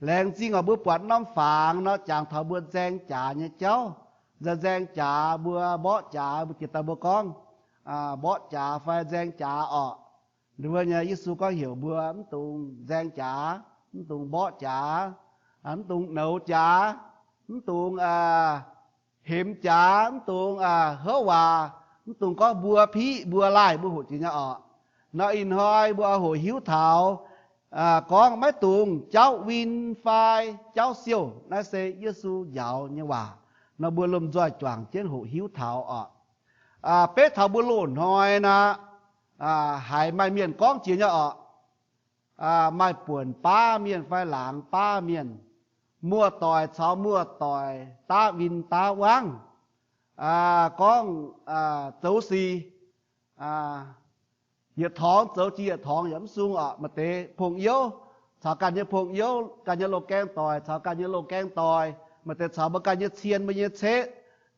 Laengz zingh oc, mbuo buatc norm fangx nor jangx taux mbuo nzaeng jaax nyei jauv. Nzaeng jaax, mbuo mborqv jaax, mbuo jiex daaih mbuo gorngv mborqv jaax fai nzaeng jaax oc. Nduov nyei Yesu gorngv heuc mbuo mv dungx nzaeng jaax, mv dungx mborqv jaax, mv dungx nouz jaax, mv dungx hemx jaax, mv dungx houv waac, mv dungx gorngv mbuo piqv mbuo laaih, mbuo hoqc jiex nyei oc. Nor ih hnoi mbuo oix hoqc hiuv taux gorngv maiv dungx jauv win fai jauv siouh. Naaiv se Yesu njaaux nyei waac. Nor mbuo lomh nzoih juangc jienv hoqc hiuv taux oc. Beiv taux mbuo loz-hnoi nor, haiz maaih mienh gorngv jiex nyei oc. Maaih buonc baav mienh fai laangz baav mienh, muoz-doic caux muoz-doic daav win daav wangv, gorngv zoux sic, yietc torngx zoux jiex yietc torngx yaac mv sung oc. Maaih deix pong-youv caux ganh nyei pong-youv, ganh nyei loz-gaeng doic caux ganh nyei loz-gaeng doic, maaih deix caux mbuo ganh nyei cien, mbuo nyei ceqv,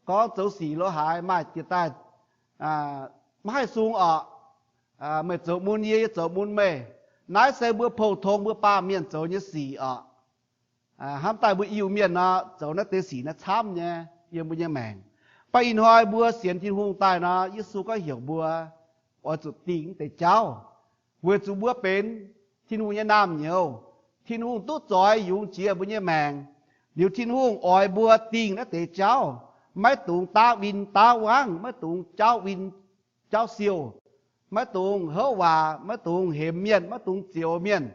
gorngv zoux sic lo haaix maaih jiex daaih maiv haih sung oc. Meih zoux mun yie, yie zoux mun meih. Naaiv se mbuo pou-tong mbuo baamh mienh zoux nyei sic oc. Hnamv daaih mbuo Iu-Mienh nor zoux naaiv deix sic naaiv camv nyei yiem mbuo nyei maengc. Mv baac ih hnoi mbuo sienx Tin-Hungh daaih nor, Yesu gorngv heuc mbuo oix zuqc dingh naaiv deix jauv, weic zuqc mbuo benx Tin-Hungh nyei naamh nyouz. Tin-Hungh duqv zoix yungz jiex mbuo nyei maengc. Liuz Tin-Hungh oix mbuo dingh naaiv deix jauv, maiv dungx daav win daav wangv, maiv dungx jauv win jauv siouh, maiv dungx houv waac, maiv dungx hemx mienh, maiv dungx zioux mienh,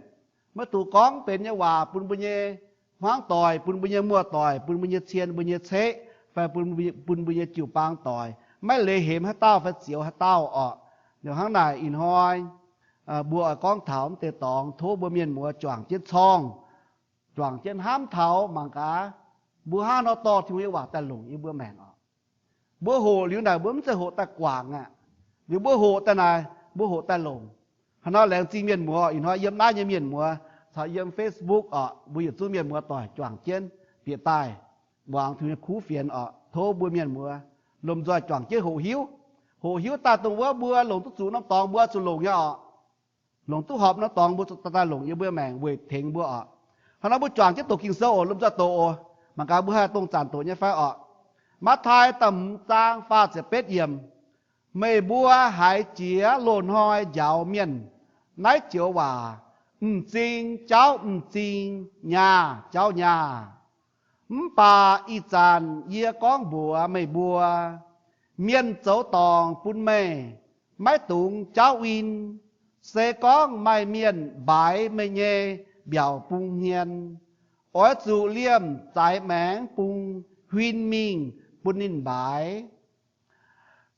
maiv dungx gorngv benx nyei waac bun mbuo nyei hmuangv doic, bun mbuo nyei muoz-doic, bun mbuo nyei cien, mbuo nyei ceqv, fai bun mbuo nyei jiu-baang doic, maiv leiz hemx haaix dauh fai zioux haaix dauh oc. Liuz hnangv naaic ih hnoi mbuo oix gorngv taux mv deix dorngx, tov mbuo mienh muoz juangc jienv corngh, juangc jienv hnamv taux mangc gaax, mbuo hnangv nor dorh Tin-Hungh nyei waac daaih longc yiem mbuo maengc oc. Mbuo hoqc liuz naaic mbuo mv zeiz hoqc daaih guangc aqv. Liuz mbuo hoqc daaih naaic, mbuo hoqc daaih longc. Hnangv nor laengz zingh mienh muoz, ih hnoi yiem naaiv nyei mienh muoz caux yiem Facebook oc, mbuo yietc zungv mienh muoz doic juangc jienv bieqc daaih muangx Tin-Hungh nyei kuv fienx oc. Tov mbuo mienh muoz lomh nzoih juangc jienv hoqc hiuv. Hoqc hiuv daaih dongh wuov mbuo longc duqv zuqc norm dorngx mbuo zuqc longc nyei oc. Longc duqv horpc norm dorngx mbuo zuqc daaih longc yiem mbuo maengc weic tengx mbuo oc. Hnangv nor mbuo juangc jienv doqc Ging-Sou oc, lomh nzoih doqc oc. Mangc gaax mbuo haih dongh zanc doqc nyei fai oc. Matv^taai da'hmz zaang faah ziepc betv yiemc. Meih mbuo haiz jiex loz-hnoi njaaux mienh naaiv joux waac, m'zing jauv m'zing, nyaah jauv nyaah. Mv baac ih zanc yie gorngv mbuox meih mbuo, mienh zoux dorngc bun meih, maiv dungx jauv win. Se gorngv maaih mienh mbaix meih nyei mbiaauc bung hmien, oix zuqc liemh zaaix maengx bung huin mingh bun ninh mbaix.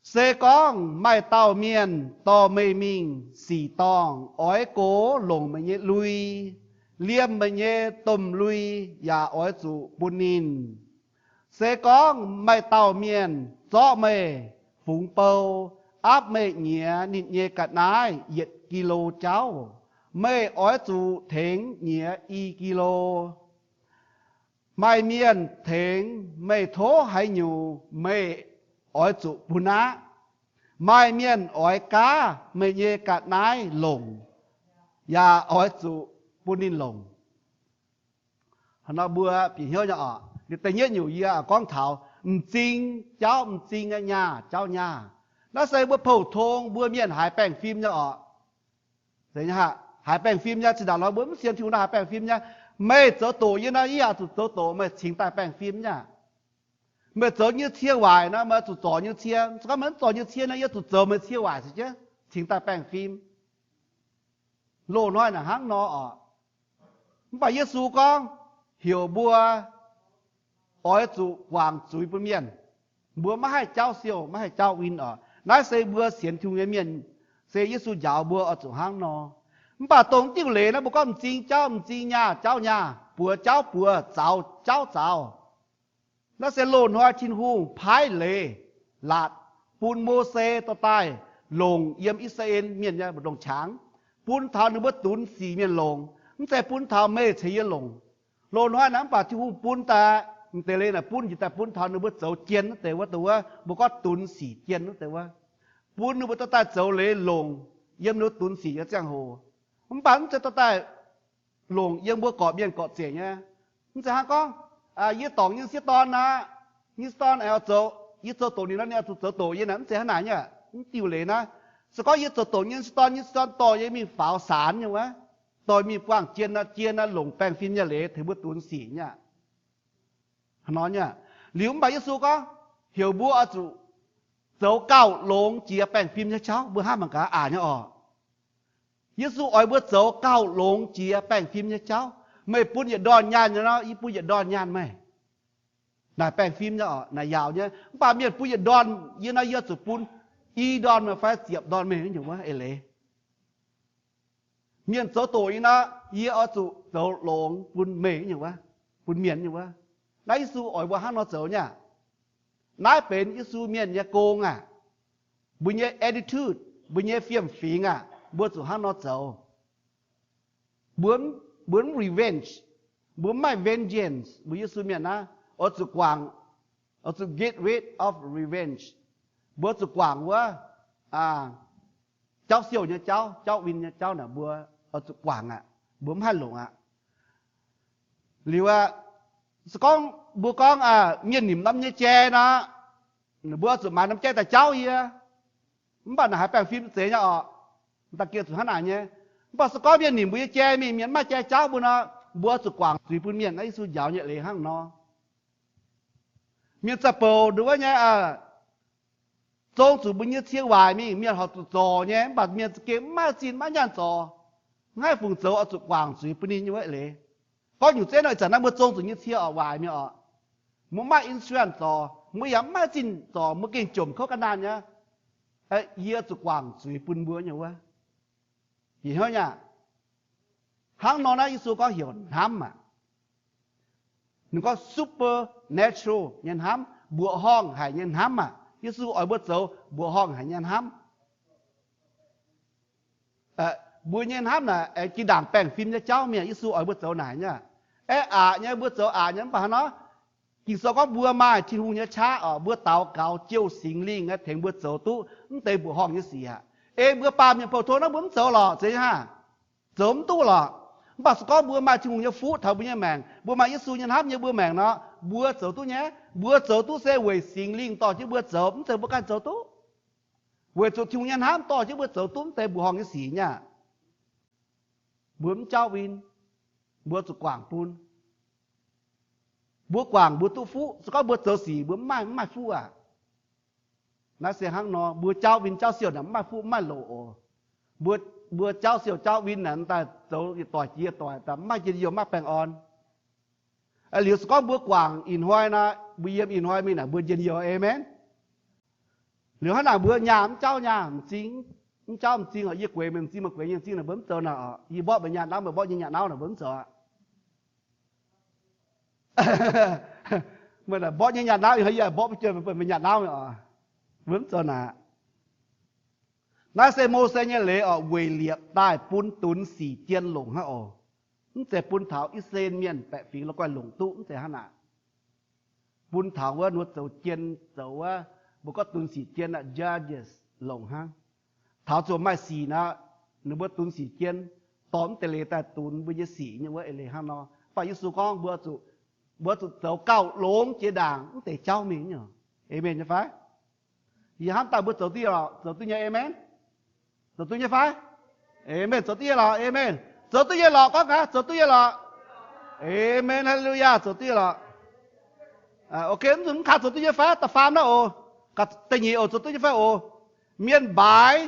Se gorngv maaih dauh mienh dorh meih mingh sic dorngh oix gox longc meih nyei lui, liemh meih nyei domh lui yaac oix zuqc bun ninh. Se gorngv maaih dauh mienh zorqv meih fungx bou, aapv meih nyiex ninh nyei ga'naaiv yietc gi^lo jauv, meih oix zuqc tengx nyiex i gi^lo. Maaih mienh tengx meih tov haaix nyungc, meih oix zuqc bun aqv. Maaih mienh oix gaav meih nyei ga'naaiv longc, yaac oix zuqc bun ninh longc. Nor mbuo bieqc hnyouv nyei oc. Liuz da'nyeic nyungc yie gorngv taux m'zing jauv m'zing, nyaah jauv nyaah. Naaiv se mbuo pou-tong mbuo mienh haiz baengh fim nyei oc. Haiz baengh fim nyei, zinh ndaangc nor mbuo mv sienx Tin-Hungh nor haiz baengh fim nyei. Meih zoux doqc yie nor, yie yaac zuqc zoux doqc meih cingx daaih baengh fim nyei. Meih zoux nyei cie waaic nor, meih zuqc zorc nyei cie. Se gorngv meih mv zorc nyei cie nor, yie zuqc zoux meih cie waaic se jienv cingx daaih baengh fim. Loz-hnoi naaic hnangv nor oc. Mv baac Yesu gorngv heuc mbuo oix zuqc guangc zuiz bun mienh. Mbuo maiv haih jauv siouh, maiv haih jauv win oc. Naaiv se mbuo sienx Tin-Hungh nyei mienh, se Yesu njaaux mbuo oix zuqc hnangv nor. Mv baac dongh diuh leiz naaiv mbuo gorngv m'zing jauv m'zing, nyaah jauv nyaah, buoz jauv buoz, zaux jauv zaux. Naaiv se loz-hnoi Tin-Hungh paaiv leiz laatc bun Mose dorh daaih longc yiem I^saa^laa^en Mienh nyei mbu'ndongx qangx, bun taux ninh mbuo dunx sic mienh longc, mv zeiz bun taux meih ceix yie longc. Loz-hnoi naaiv mv baac Tin-Hungh bun daaih m'deix leiz naaic bun njiec daaih bun taux ninh mbuo zoux jien wuov deix wuov, dongh wuov mbuo gorngv dunx sic jien wuov deix wuov, bun ninh mbuo dorh daaih zoux leiz longc yiem ninh mbuo dunx sic nyei ziangh hoc. Mv baac mv zeiz dorh daaih longc yiem mbuo gorqv-mienh gorqv-zengc nyei. Mv zeiz hnangv gorngv, yie dorngc nyei sieqv dorn aqv, nyei sieqv dorn aengx oix zoux, yie zoux doqc ninh nor, ninh oix zuqc zoux doqc yie naaic, mv zeiz hnangv naaic nyei. Mv diuh leiz naaiv, se gorngv yie zoux doqc nyei sieqv dorn, nyei sieqv dorn dorh yie mingh faaux saanx nyei wuov, dorh mingh buangh jien nor, jien nor longc baengh fim nyei leiz tengx mbuo dunx sic nyei aqv. Hnangv nor nyei. Liuz mv baac Yesu gorngv heuc mbuo oix zuqc zoux gauh longx jiex baengh fim nyei jauv. Mbuo hnamv mangc gaax, aqc nyei orqc. Yesu oix mbuo zoux gauh longx jiex baengh fim nyei jauv. Meih bun yietc ndorn nyaanh nyei nor, yie bun yietc ndorn nyaanh meih. Naaic baengh fim nyei orqc, naaic yaauc nyei. Mv baac mienh bun yietc ndorn yie nor, yie zuqc bun i ndorn meih fai ziepc ndorn meih nyei wuov eix leiz. Mienh zoux doqc yie nor, yie oix zuqc zoux longx bun meih nyei wuov, bun mienh nyei wuov. Naaiv Yesu oix mbuo hnangv nor zoux nyei aqv. Naaiv benx Yesu mienh nyei gong aqv. Mbuo nyei attitude, mbuo nyei fiem-fingx aqv, mbuo zuqc hnangv nor zoux. Mbuo, mbuo mv revenge, mbuo mv maaih vengeance. Mbuo Yesu mienh naaiv oix zuqc guangc, oix zuqc get rid of revenge. Mbuo zuqc guangc wuov jauv siouh nyei jauv, jauv win nyei jauv naaic mbuo oix zuqc guangc aqv. Mbuo mv haih longc aqv. Liuz aqv, se gorngv mbuo gorngv mienh nimc norm nyei jai nor, mbuo oix zuqc maaiz norm jai daaih jauv yie. Mv baac naaic haiz baengh fim zeiz nyei orqc. Da'gengh zuqc hnangv naaic nyei. Mv baac se gorngv mienh nimc mbuo nyei jai mingh, mienh mv maaih jai jauv mbuo nor, mbuo oix zuqc guangc zuiz bun mienh. Naaiv Yesu njaaux nyei leiz hnangv nor. Mienh za'bouc nduov nyei, zong zuqc mbuo nyei cie waaic mingh, mienh horpc zuqc zorc nyei, mv baac mienh za'gengh mv maaih zinh maiv nyaanh zorc. Mv haih fungc zoux, oix zuqc guangc zuiz bun ninh nyei wuov eix leiz. Gorngv nyungc zeiv nor, ih zanc naaiv mbuo zong zuqc nyei cie oc waaic mingh oc, mbuo maaih insurance zorc, mbuo yaac mv maaih zinh zorc, mbuo gengh jomc kouv ga'naanh nyei. Yie zuqc guangc zuiz bun mbuo nyei wuov. Ih hnyouv nyei aqv. Hnangv nor naaiv Yesu gorngv heuc hnamv aqv. Ninh gorngv supernatural nyei hnamv, mbuoqc horngh haic nyei hnamv aqv. Yesu oix mbuo zoux mbuoqc horngh haic nyei hnamv. Mbuo nyei hnamv naaic aengx jiex ndaangc baengh fim nyei jauv mingh. Yesu oix mbuo zoux naaic nyei. Aeqv, aqc nyei, mbuo zoux aqc nyei mv baac hnangv nor, Ging-Sou gorngv mbuo maaih Tin-Hungh nyei qaqv oc, mbuo daux gaux jouh Singx Lingh tengx mbuo zoux duqv mv deix mbuoqc horngh nyei sic aqv. Ei mbuo baamh mienh pou-tong naaiv mbuo mv zoux lorqc, zeiz nyei hnangv? Zoux mv duqv lorqc. Mv baac se gorngv mbuo maaih Tin-Hungh nyei fuqv taux mbuo nyei maengc, mbuo maaih Yesu nyei hnamv nyei mbuo maengc nor, mbuo zoux duqv nyei. Mbuo zoux duqv se weic Singx Lingh dorh jienv mbuo zoux, mv zeiz mbuo ganh zoux duqv. Weic zuqc Tin-Hungh nyei hnamv dorh jienv mbuo zoux duqv mv deix mbuoqc horngh nyei sic nyei aqv. Mbuo mv jauv win, mbuo zuqc guangc bun. Mbuo guangc mbuo duqv fuqv. Se gorngv mbuo zoux sic mbuo mv maaih, mv maaih fuqv aqv. Naaiv se hnangv nor, mbuo jauv win jauv siouh naaic mv maaih fuqv mv maaih loc oc. Mbuo, mbuo jauv siouh jauv win naaic daaih zoux yietc doic jiex yietc doic daaih mv maaih njien-youh mv maaih baengh orn. Liuz se gorngv mbuo guangc ih hnoi nor, mbuo yiem ih hnoi mingh naaic mbuo njien-youh, aamen. Liuz hnangv naaic mbuo nyaah mv jauv nyaah m'zing, mv jauv m'zing oc, yie gueix meih m'zing, meih gueix yie m'zing naaic mbuo mv zoux naaic oc. Yie mborqv meih nyaanh nauv, meih mborqv yie nyaanh nauv naaic mbuo mv zoux aqv. Meih naaic mborqv yie nyaanh nauv, yie mborqv mv jien, meih nyaanh nauv oc. Mbuo mv zoux naaic. Naaiv se Mose nyei leiz oc, weic liepc daaih bun dunx sic jien longc hnangv oc. Mv zeiz bun taux I^saa^laa^en Mienh baeqc fingx la'guaih longc duqv, mv zeiz hnangv naaic. Bun taux wuov ninh mbuo zoux jien, zoux wuov, mbuo gorngv dunx sic jien aqv, judges longc hnangv. Taux zuqc maaih sic nor, ninh mbuo dunx sic jien, dorh mv deix leiz daaih dunx mbuo nyei sic nyei wuov eix leiz hnangv nor. Mv baac Yesu gorngv mbuo zuqc, mbuo zuqc zoux gauh longx jiex ndaangc mv deix jauv mingh. Aamen nyei fai? Yie hnamv daaih mbuo zoux duqv nyei lorqc, zoux duqv nyei, aamen. Zoux duqv nyei fai? Aamen. Zoux duqv nyei lorqc, aamen. Zoux duqv nyei lorqc, gorngv gaax, zoux duqv nyei lorqc. Aamen, haa^le^lu^yaa, zoux duqv nyei lorqc. Ok, mv zuqc mv kaaix zoux duqv nyei fai? Da'faam naaiv oc. Da'nyeic oc, zoux duqv nyei fai oc? Mienh mbaaix,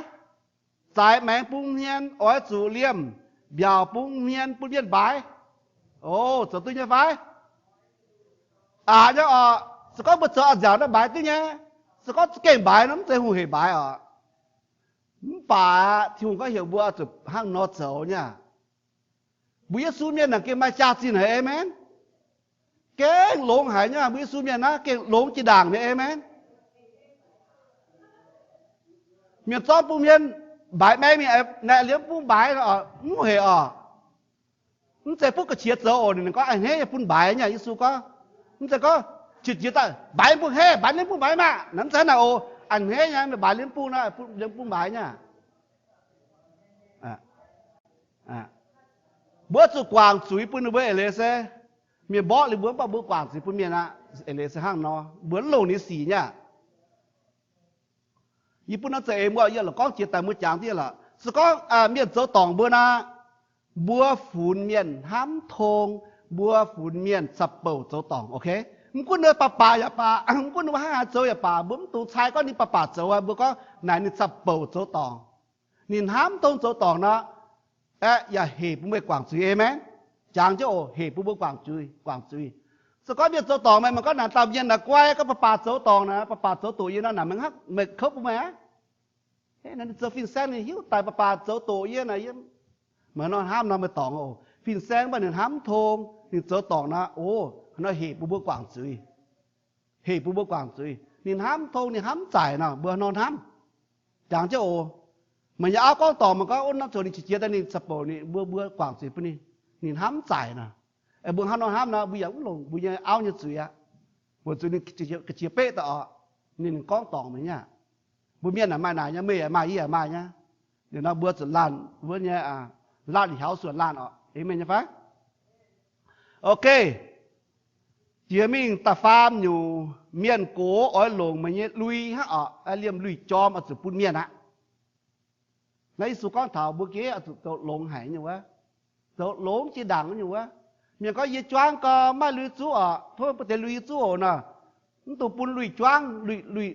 zaaix maengx bun hmien oix zuqc liemh, mbiaauc bun hmien bun mienh mbaaix. O, zoux duqv nyei fai? Aqc nyei oc. Se gorngv mbuo zoux a'nziaauc naaiv mbaaix duqv nyei. Se gorngv za'gengh mbaaix nor mv zeiz hungh heic mbaaix oc. Mv baac Tin-Hungh gorngv heuc mbuo oix zuqc hnangv nor zoux nyei. Mbuo Yesu mienh naaic gengh maaih jaax-zinh haic, aamen. Gengh longx haic nyei, mbuo Yesu mienh naaiv gengh longx jiex ndaangc nyei, aamen. Mienh zorqv bun hmien mbaaix maeng mingh, naaic liemh bun mbaaix, mv heic oc. Mv zeiz butv ga'qiex zoux oc. Ninh gorngv a'hneiv nyei bun mbaaix nyei. Yesu gorngv, mv zeiz gorngv qiex jiez daaih mbaaix bun, hei, mbaaix liemh bun mbaaix maah, naaic mv zeiz hnangv naaic oc. A'hneiv nyei, mbaaix liemh bun, liemh bun mbaaix nyei. Mbuo zuqc guangc zuiz bun ninh mbuo eix leiz se, mienh mborqv liuz mbuo mv baac mbuo guangc zuiz bun mienh aqv. Eix leiz se hnangv nor, mbuo mv longc ninh sic nyei aqv. Yie bun nor za'eix mbuo yie lorqc gorngv jiex daaih mbuo jangx dieh lorqc. Se gorngv mienh zoux dorngc mbuo nor, mbuo funx mienh hnamv tong, mbuo funx mienh caqv-bouc zoux dorngc, ok? Mv gunv ninh baac baac yaac baac, mv gunv ninh mbuo hnangv haaix zoux yaac baac, mbuo mv dungx cai gorngv ninh baac baac zoux, mbuo gorngv naaic ninh caqv-bouc zoux dorngc. Ninh hnamv tong zoux dorngc nor, aeqv, yaac hec bun meih guangc zuiz, aamen. Jangx jienv oc, hec bun mbuo guangc zuiz, guangc zuiz. Se gorngv mienh zoux dorngc meih, meih gorngv naaic dauh mienh naaic guai, gorngv baac baac zoux dorngc naaic, baac baac zoux doqc yie nor, naaic meih kouv bun meih aqv. Ninh zoux fin-saeng ninh hiuv daaih baac baac zoux doqc yie naaic, yie meih nor hnamv nor meih dorngc oc. Fin-saeng mv baac ninh hnamv tong, ninh zoux dorngc nor, o, nor hec bun mbuo guangc zuiz. Hec bun mbuo guangc zuiz. Ninh hnamv tong, ninh hnamv mv zaaic nor, mbuo nor hnamv. Jangx jienv oc. Meih nyei auv gorngv dorngc, meih gorngv, o, norm ziouc ninh qiex jiez daaih ninh caqv-bouc ninh, mbuo, mbuo guangc zuiz bun ninh. Ninh hnamv mv zaaic nor, mbuo hnangv nor hnamv nor, mbuo yaac mv longc mbuo nyei auv nyei zuiz aqv. Weic zuqc ninh ga'qiex beqv daaih oc. Ninh, ninh gorngv dorngc meih nyei aqv. Mbuo mienh naaic maaih naaic nyei, meih yaac maaih, yie yaac maaih nyei. Liuz nor mbuo zuqc laanh wuov nyei, laanh hiaaux suonc laanh oc. Aamen nyei fai? Ok. Jiex mingh da'faam nyungc, mienh gox oix longc meih nyei lui hnangv oc, liemh lui-jorm oix zuqc bun mienh aqv. Naaiv Yesu gorngv taux mbuo geh oix zuqc zoux longx haic nyei wuov. Zoux longx jiex ndaangc nyei wuov. Mienh gorngv, yie juangv gau, maaih lui zuqv oc, tov bun deix lui yie zuqv oc nor. Mv dungx bun lui-juangv, lui,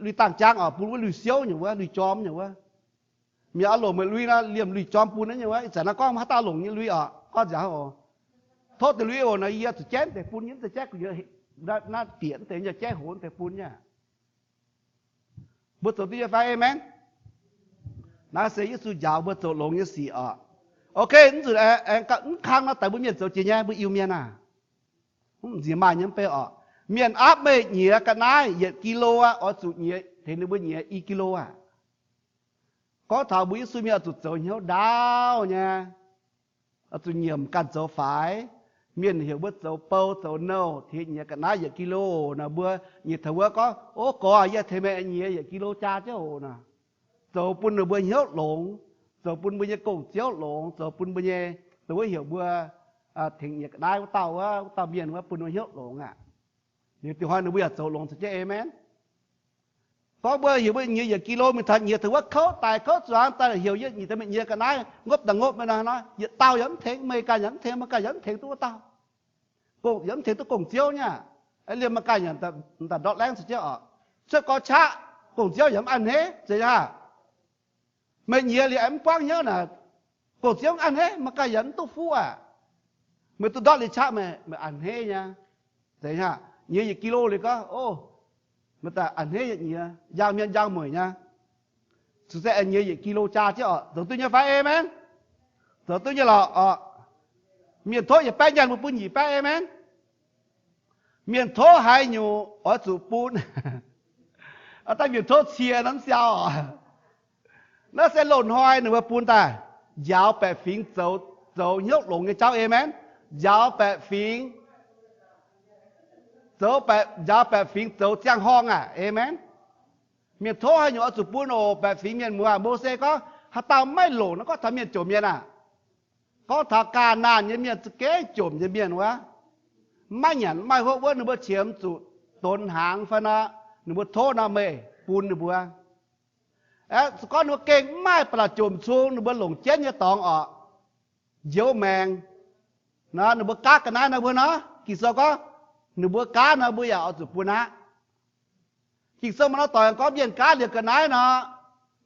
lui dangh jaang oc, bun wuov lui-siouv nyei wuov, lui-jorm nyei wuov. Mienh oix longc meih lui nor, liemh lui-jorm bun nyei wuov. Ih zanc naaiv gorngv haaix dauh longc nyei lui oc, gorngv nziaauc oc, tov deix lui oc nor, yie zuqc jaiv deix bun nyei, mv zeiz jaiv gu'nyuoz, naaiv bieqc mv deix, jaiv hoz deix bun nyei. Mbuo zoux duqv nyei fai? Aamen. Naaiv se Yesu njaaux mbuo zoux longx nyei sic oc. Ok, mv zuqc aengx mv kang nor, daaih mbuo mienh zoux jiex nyei, mbuo Iu-Mienh aah. Mv nziex maaih nyei mv bei oc. Mienh aapv meih nyiex ga'naaiv yietc กิโล aqv, oix zuqc nyiex tengx ninh mbuo nyiex i กิโล aqv. Gorngv taux mbuo Yesu mienh oix zuqc zoux hnyouv ndaauv nyei, oix zuqc nyiemc ganh zoux faix. Mienh heuc mbuo zoux bou zoux nouh tengx nyiex ga'naaiv yietc กิโล nor, mbuo nyei taux wuov gorngv, o gorx, yie tengx meih nyiex yietc กิโล jaa jienv oc nor. Zoux bun ninh mbuo hnyouv longx, zoux bun mbuo nyei gong-ziouv longx, zoux bun mbuo nyei, dongh wuov heuc mbuo tengx nyiex ga'naaiv wuov dauh, wuov dauh mienh wuov, bun ninh mbuo hnyouv longx aqv. Liuz diuh hnoi ninh mbuo yaac zoux longx caux jienv, aamen. Gorngv mbuo heuc mbuo nyiex yietc กิโล mingh taux nyiex taux wuov kouv daaih kouv zuangx daaih heuc yie nyiex, meih nyiex ga'naaiv ngopv daaih ngopv, meih nor, yietc dauh yaac mv tengx, meih ganh yaac mv tengx, meih ganh yaac mv tengx duqv wuov dauh. Gong yaac mv tengx duqv gong-ziouv nyei aqv. Liemh meih ganh yaac daaih ndortv laengv caux jienv oc. Cuotv gorx qaqv, gong-ziouv yaac mv a'hneiv, zeiz aqv. Meih nyiex liuz aengx mv buangv hnyouv naaic, gong-ziouv mv a'hneiv, meih ganh yaac mv duqv fuqv aqv. Meih duqv ndortv liuz qaqv meih, meih a'hneiv nyei. Zeiz aqv. Nyiex yietc กิโล liuz gorngv, o, meih daaih a'hneiv nyei, njang hmien njang mueic nyei. Zuqc se aengx nyiex yietc กิโล jaa jienv oc. Zoux duqv nyei fai? Aamen. Zoux duqv nyei lorqc oc. Mienh tov yietc baeqv nyaanh mbuo bun nyic baeqv, aamen. Mienh tov haaix nyungc oix zuqc bun. Aa, daaih mienh tov cie nor mv siau oc. Naaiv se loz-hnoi ninh mbuo bun daaih, njaaux baeqc fingx zoux, zoux hnyouv longx nyei jauv, aamen. Njaaux baeqc fingx, zoux, njaaux baeqc fingx zoux ziangh horngh aqv, aamen. Mienh tov haaix nyungc oix zuqc bun oc. Baeqc fingx mienh muoz, Mose gorngv haaix dauh maiv longc nor, gorngv taux mienh jomc mienh aqv. Gorngv taux ga'naanh nyei mienh, za'gengh jomc nyei mienh wuov, maiv nyanc maiv hopv wuov, ninh mbuo qiemx zuqc donx hnaangx fai nor, ninh mbuo tov nor meih bun ninh mbuo. Se gorngv ninh mbuo gengh mv maaih ba'laqc jomc cung, ninh mbuo longc jienv nyei dorngx oc, njoux maengc nor, ninh mbuo gaav ga'naaiv nor, mbuo nor, Ging-Sou gorngv ninh mbuo gaav nor, mbuo yaac oix zuqc bun aqv. Ging-Sou maaih norm doic gorngv mienh gaav liuz ga'naaiv nor,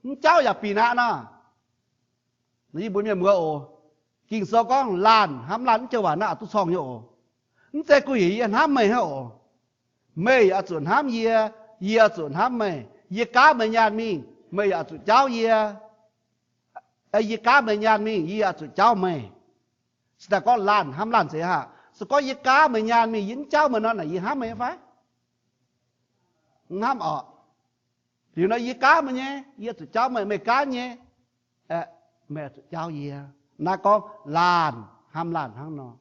mv jauv yaac binc aqv nor. Yie mbuox mienh muoz oc, Ging-Sou gorngv laanh hnamv laanh, mv joux waac naaiv oix duqv corngh nyei oc. Mv zeiz gorngv heuc yie hnamv meih hnangv oc. Meih yaac oix zuqc hnamv yie, yie oix zuqc hnamv meih. Yie gaav meih nyaanh mingh, meih yaac oix zuqc jauv yie. Yie gaav meih nyaanh mingh, yie oix zuqc jauv meih. Se daaih gorngv laanh hnamv laanh zeiz haac. Se gorngv yie gaav meih nyaanh mingh, yie mv jauv meih nor, naaic yie hnamv meih nyei fai? Mv hnamv oc. Liuz nor yie gaav meih nyei, yie zuqc jauv meih, meih gaav nyei, meih zuqc jauv yie. Naaiv gorngv laanh hnamv laanh hnangv nor.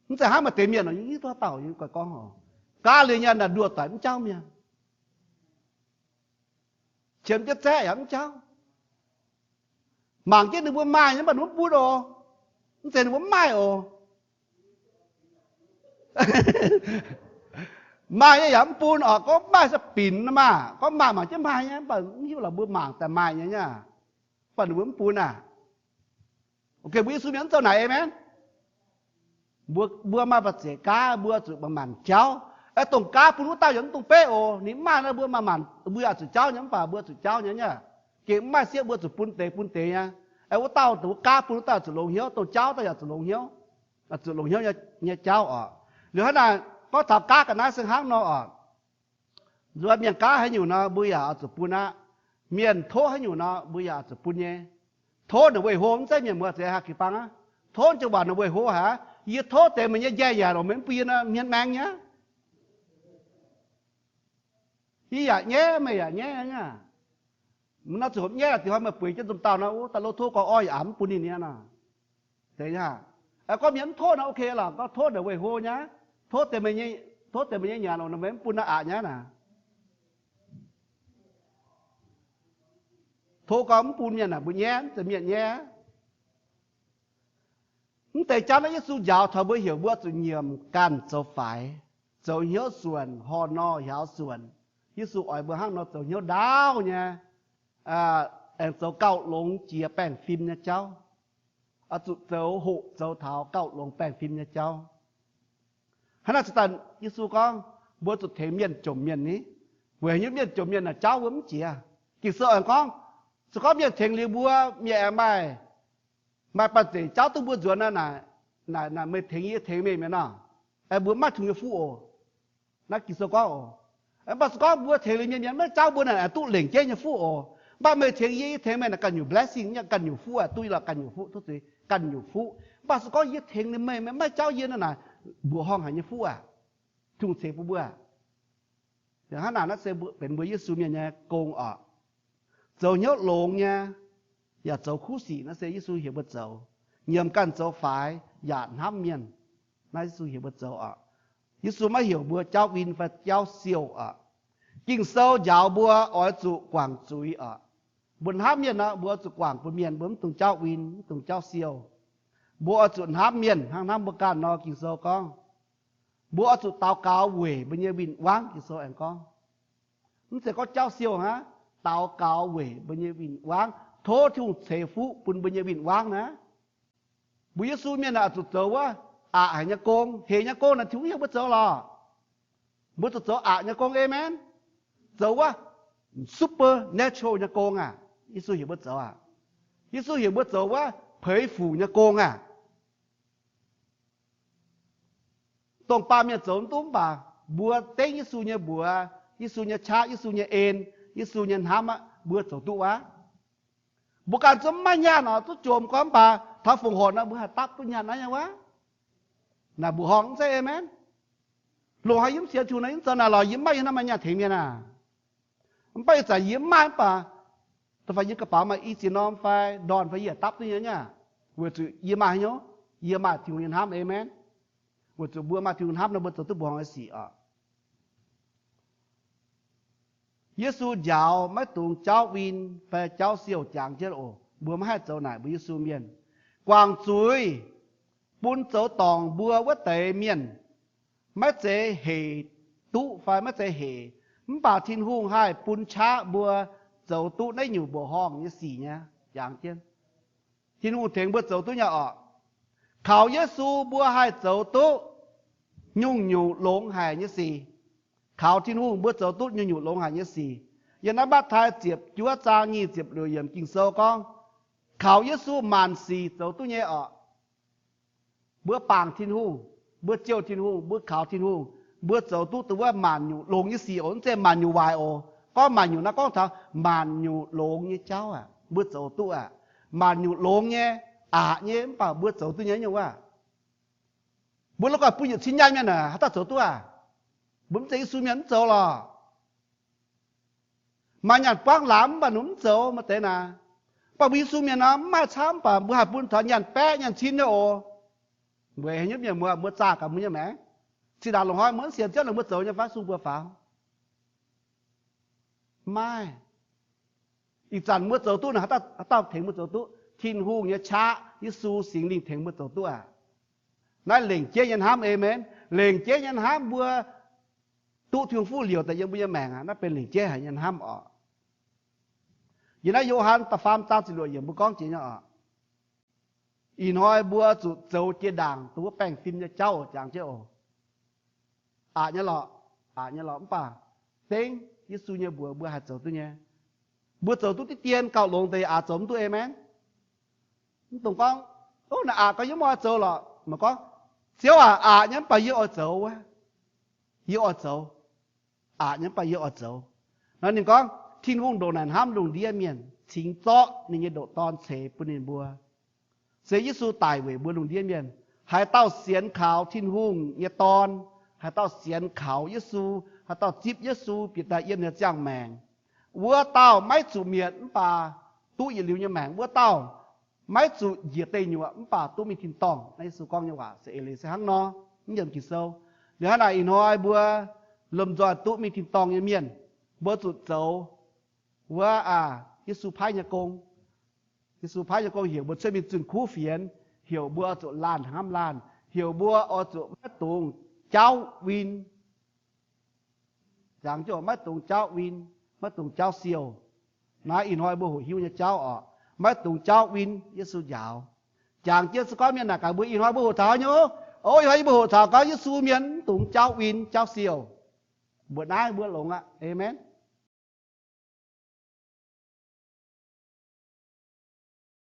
Mv zeiz hnangv maaih deix mienh oc, yie mv hiuv duqv haaix dauh gorngv oc, gaav liuz nyei naaic nduoh doic mv jauv mienh, qiemx jienv zaeqv yaac mv jauv. Mangc jienv ninh mbuo maaih nyei mv baac ninh mbuo bun oc. Mv zeiz ninh mbuo mv maaih oc. Maaih nyei yaac mv bun oc. Gorngv maaih se binc maah. Gorngv maaih mangc jienv maaih nyei, mv baac mv hiuv lorqc, mbuo mangc daaih maaih nyei nyei. Mv baac ninh mbuo mv bun aav. Mbuo Yesu mienh mv zoux naaic, aamen. Mbuo maaih ba'zeic gaav, mbuo zuqc manc-manc jauv. Aeqv, dongh gaav bun wuov dauh yaac mv dungx beiv oc. Ninh mv maaih nor, mbuo maaih manc, mbuo yaac zuqc jauv nyei, mv baac mbuo zuqc jauv nyei nyei. Gengh mv maaih sieqv mbuo zuqc bun deix bun deix nyei. Aeqv, wuov dauh dongh wuov gaav bun wuov dauh zuqc longx hnyouv, dongh jauv dauh yaac zuqc longx hnyouv, zuqc longx hnyouv nyei jauv oc. Liuz hnangv naaic, gorngv taux gaav ga'naaiv se hnangv nor oc. Nzuonx mienh gaav haaix nyungc nor, mbuo yaac oix zuqc bun aqv. Mienh tov haaix nyungc nor, mbuo yaac oix zuqc bun nyei. Tov ninh weic hlo, mv zeiz mienh muoz-doic haaix gix bang aqv. Tov jiex waac ninh weic hlo haic. Yie tov deix meih nyei njaih nyanc oc, meih mv bun yie nor, mienh maeng nyei. Yie yaac nyaiv, meih yaac nyaiv aqv. Nor zuqc hopv nyaiv, dingc hnoi meih bueix jienv nzunc dauh nor, wuov daaih lov tov gorngv orv yaac mv bun ninh nyei nor. Gorngv mienh mv tov nor, ok lorqc, gorngv tov ninh weic hlo nyei, tov deix meih nyei nyanc oc, ninh mv bun nor aqc nyei naaic. Tov gorngv mv bun mienh naaic, mbuo nyaiv, mv zeiz mienh nyaiv. Mv deix jauv naaiv Yesu njaaux taux mbuo heuc mbuo zuqc nyiemc ganh zoux faix, zoux hnyouv suonc, horh nor hiaaux suonc. Yesu oix mbuo hnangv nor zoux hnyouv ndaauv nyei, aengx zoux gauh longx jiex baengh fim nyei jauv, oix zuqc zoux hoqc zoux taux gauh longx baengh fim nyei jauv. Hnangv naaic se daaih Yesu gorngv mbuo zuqc tengx mienh jomc mienh ni. Weic haaix nyungc mienh jomc mienh naaic jauv mbuo mv jiex. Ging-Sou aengx gorngv, se gorngv mienh tengx liuz mbuo, mienh aengx maaih, maaih banh zeic jauv duqv mbuo nzuonx naaic, naaic meih tengx yie, yie tengx meih mi'aqv nor, aengx mbuo mv maaih tungx nyei fuqv oc. Naaiv Ging-Sou gorngv oc. Mv baac se gorngv mbuo tengx liuz mienh, mienh maiv jauv mbuo naaic, aengx duqv lengc jeiv nyei fuqv oc. Mv baac meih tengx yie, yie tengx meih naaic ganh nyungc blessing nyei, ganh nyungc fuqv aqv, duqv lorqc, ganh nyungc fuqv, tov zuiz ganh nyungc fuqv. Mv baac se gorngv yie tengx liuz meih, meih maiv jauv yie nor naaic, mbuoqc horngh haic nyei fuqv aqv. Tungx ceix bun mbuo. Hnangv naaic naaiv se benx mbuo Yesu mienh nyei gong oc. Zoux hnyouv longx nyei, yaac zoux kuv sic, naaiv se Yesu heuc mbuo zoux. Nyiemc ganh zoux faix yaac hnamv mienh, naaiv Yesu heuc mbuo zoux oc. Yesu maiv heuc mbuo jauv win fai jauv siou oc. Ging-Sou njaaux mbuo oix zuqc guangc zuiz oc. Mbuo hnamv mienh nor, mbuo oix zuqc guangc bun mienh, mbuo mv dungx jauv win, mv dungx jauv siou. Mbuo oix zuqc hnamv mienh hnangv hnamv mbuo ganh nor. Ging-Sou gorngv, mbuo oix zuqc daux gaux weic mbuo nyei win-wangv. Ging-Sou aengx gorngv, mv zeiz gorngv jauv siou hnangv, daux gaux weic mbuo nyei win-wangv, tov Tin-Hungh ceix fuqv bun mbuo nyei win-wangv naaiv. Mbuo Yesu mienh oix zuqc zoux wuov aqc haic nyei gong, heix nyei gong naaic Tin-Hungh heuc mbuo zoux lorqc. Mbuo zuqc zoux aqc nyei gong, aamen. Zoux wuov supernatural nyei gong aac, Yesu heuc mbuo zoux aac. Yesu heuc mbuo zoux wuov peix fuc nyei gong aac. Dongh baamh mienh zoux mv duqv mv baac mbuo dengv Yesu nyei mbuox, Yesu nyei qaqv, Yesu nyei en, Yesu nyei hnamv aqv, mbuo zoux duqv wuov. Mbuo ganh zungv mv maaih nyaanh oc, duqv jomc gormx mv baac taux fongc horc nor mbuo haih dapv duqv nyaanh naaiv nyei wuov. Naaic mbuoqc horngh mv zeiz, aamen. Loz-hnoi yie mv sienx Tin-Hungh nor, yie mv zoux naaic lorqc, yie mv maaih yiem naaiv maaih nyaanh tengx mienh aac. Mv baac ih zanc yie maaih mv baac, da'faanh yie ga'baux maaih i ziex norm fai ndorn fai yie dapv duqv nyei nyaac. Weic zuqc yie maaih haaix nyungc, yie maaih Tin-Hungh nyei hnamv, aamen. Weic zuqc mbuo maaih Tin-Hungh hnamv nor mbuo zoux duqv mbuoqc horngh nyei sic oc. Yesu njaaux maiv dungx jauv win fai jauv siou jangx jienv oc. Mbuo maiv haih zoux naaic, mbuo Yesu mienh. Guangc zuiz bun zoux dorngc mbuo wuov deix mienh, maiv zeiz hec duqv fai maiv zeiz hec, mv baac Tin-Hungh haih bun qaqv mbuo zoux duqv naaiv nyungc mbuoqc horngh nyei sic nyei. Jangx jienv, Tin-Hungh tengx mbuo zoux duqv nyei oc. Kaux Yesu mbuo haih zoux duqv nyungc-nyungc longx haic nyei sic. Kaux Tin-Hungh mbuo zoux duqv nyungc-nyungc longx haic nyei sic. Yiem naaiv Matv^taai ziepc juov zaang nyic ziepc luoqc yiemc Ging-Sou gorngv, kaux Yesu maanc sic zoux duqv nyei oc. Mbuo bangc Tin-Hungh, mbuo jouh Tin-Hungh, mbuo kaux Tin-Hungh, mbuo zoux duqv dongh wuov maanc nyungc longx nyei sic oc. Mv zeiz maanc nyungc waaic oc. Gorngv maanc nyungc naaiv gorngv taux maanc nyungc longx nyei jauv aac, mbuo zoux duqv aac. Maanc nyungc longx nyei, aqc nyei, mv baac mbuo zoux duqv nyei nyungc wuov. Mbuo la'guaih bun yietc cin nyaanh mienh aah, haaix dauh zoux duqv aac? Mbuo mv zeiz Yesu mienh mv zoux lorqc. Maaih nyaanh buangv lamz mv baac ninh mv zoux, maaih deix naaic. Mv baac mbuo Yesu mienh nor mv maaih camv, mv baac mbuo haih bun taux nyaanh baeqv nyaanh cin nyei oc. Weic haaix nyungc mienh muoz, mbuo zaah gaax mbuo nyei maengc. Cin-ndaangc loz-hnoi mbuo mv sienx Ziouv nor mbuo zoux nyei fai sung mbuo faaux? Mv maaih. Ih zanc mbuo zoux duqv naaic, haaix dauh tengx mbuo zoux duqv? Tin-Hungh nyei qaqv, Yesu Singx Lingh tengx mbuo zoux duqv aqv. Naaiv lengc jeiv nyei hnamv, aamen. Lengc jeiv nyei hnamv mbuo duqv Tin-Hungh fuqv liouc daaih yiem mbuo nyei maengc aqv. Naaiv benx lengc jeiv haic nyei hnamv oc. Yiem naaiv Yo^han da'faam zaang ziepc luoqc yiemc mbuo gorngv jiex nyei oc. Ih hnoi mbuo zuqc zoux jiex ndaangc dongh wuov baengh fim nyei jauv oc, jangx jienv oc. Aqc nyei lorqc, aqc nyei lorqc, mv baac dengv Yesu nyei mbuox mbuo haih zoux duqv nyei. Mbuo zoux duqv diqv dien gauh longx deix, aqc zoux mv duqv, aamen. Mv dungx gorngv, ov, naaic aqc gorngv yie mv oix zoux lorqc. Maaih gorngv, Ziouv aac, aqc nyei mv baac yie oix zoux wuov. Yie oix zoux. Aqc nyei mv baac yie oix zoux. Nor ninh gorngv Tin-Hungh ndongc naaic hnamv lungh ndiev mienh, cingx zorqv ninh nyei ndoqc Dorn ceix bun ninh mbuo. Se Yesu daic weic mbuo lungh ndiev mienh. Haaix dauh sienx kaux Tin-Hungh nyei Dorn, haaix dauh sienx kaux Yesu, haaix dauh zipv Yesu bieqc daaih yiem ninh ziangh maengc, wuov dauh maiv zuqc mietc mv baac duqv yietc liuz nyei maengc. Wuov dauh maiv zuqc njiec deic nyuoqc mv baac duqv mingh tin-dorngh. Naaiv Yesu gorngv nyei waac se eix leiz se hnangv nor, mv yiem Ging-Sou. Liuz hnangv naaic ih hnoi mbuo lomh nzoih duqv mingh tin-dorngh nyei mienh, mbuo zuqc zoux wuov, aa, Yesu paaiv nyei gong. Yesu paaiv nyei gong heuc mbuo cuotv mingh zunh kuv fienx, heuc mbuo oix zuqc laanh hnamv laanh, heuc mbuo oix zuqc maiv dungx jaauv win. Jangx jienv, maiv dungx jaauv win, maiv dungx jaauv siou. Naaiv ih hnoi mbuo hoqc hiuv nyei jauv oc. Maiv dungx jaauv win, Yesu njaaux. Jangx jienv se gorngv mienh naaic gaax mbuo, ih hnoi mbuo hoqc taux nyei, o, ih hnoi yie mbuo hoqc taux gorngv Yesu mienh mv dungx jaauv win jaauv siou. Mbuoqc naaiv mbuo longx aqv. Aamen.